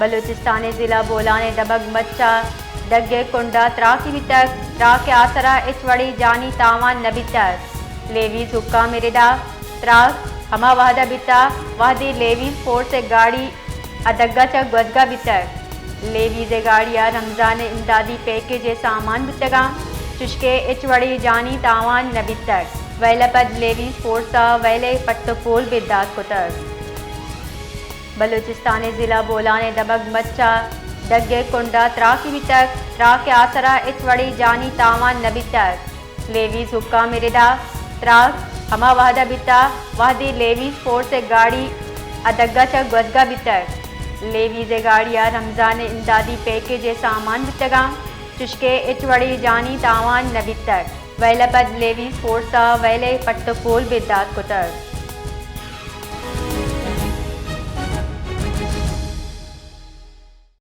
بلوچستان ءِ ضلع بولان ءِ دمگ مچ ءَ ڈگے کنڈ ءَ تراکے بیتگ، تراک ءِ آسر ءَ ہچ وڑیں جانی تاوان نہ بیتگ۔ لیویز حکام ءِ ردا تراک ہما وہد ءَ بیتگ، وہدے لیویز فورس ءِ گاڑی ءَ دگہ چہ گوزگ ءَ بیتگ۔ لیویز ءِ گاڑی ءَ رمضان ءِ امدادی پیکج ءِ سامان بوتگ اَنت، چوشکہ ہچ وڑیں جانی تاوان نہ بیتگ۔ ویل ءَ پد لیویز فورس ءَ ویل ءِ پٹ ءُ پول بندات کتگ۔ بلوچستان ءِ ضلع بولان ءِ دمگ مچ ءَ ڈگے کنڈ ءَ تراکے بیتگ، تراک ءِ آسر ءَ ہچ وڑیں جانی تاوان نہ بیتگ۔ لیویز حکام ءِ ردا تراک ہما وہد ءَ بیتگ، وہدے لیویز فورس ءِ گاڑی ءَ دگہ چہ گوزگ ءَ بیتگ۔ لیویز ءِ گاڑی ءَ رمضان ءِ امدادی پیکج ءِ سامان بوتگ اَنت، چوشکہ ہچ وڑیں جانی تاوان نہ بیتگ۔ ویل ءَ پد لیویز فورس ءَ ویل ءِ پٹ ءُ پول بندات کتگ۔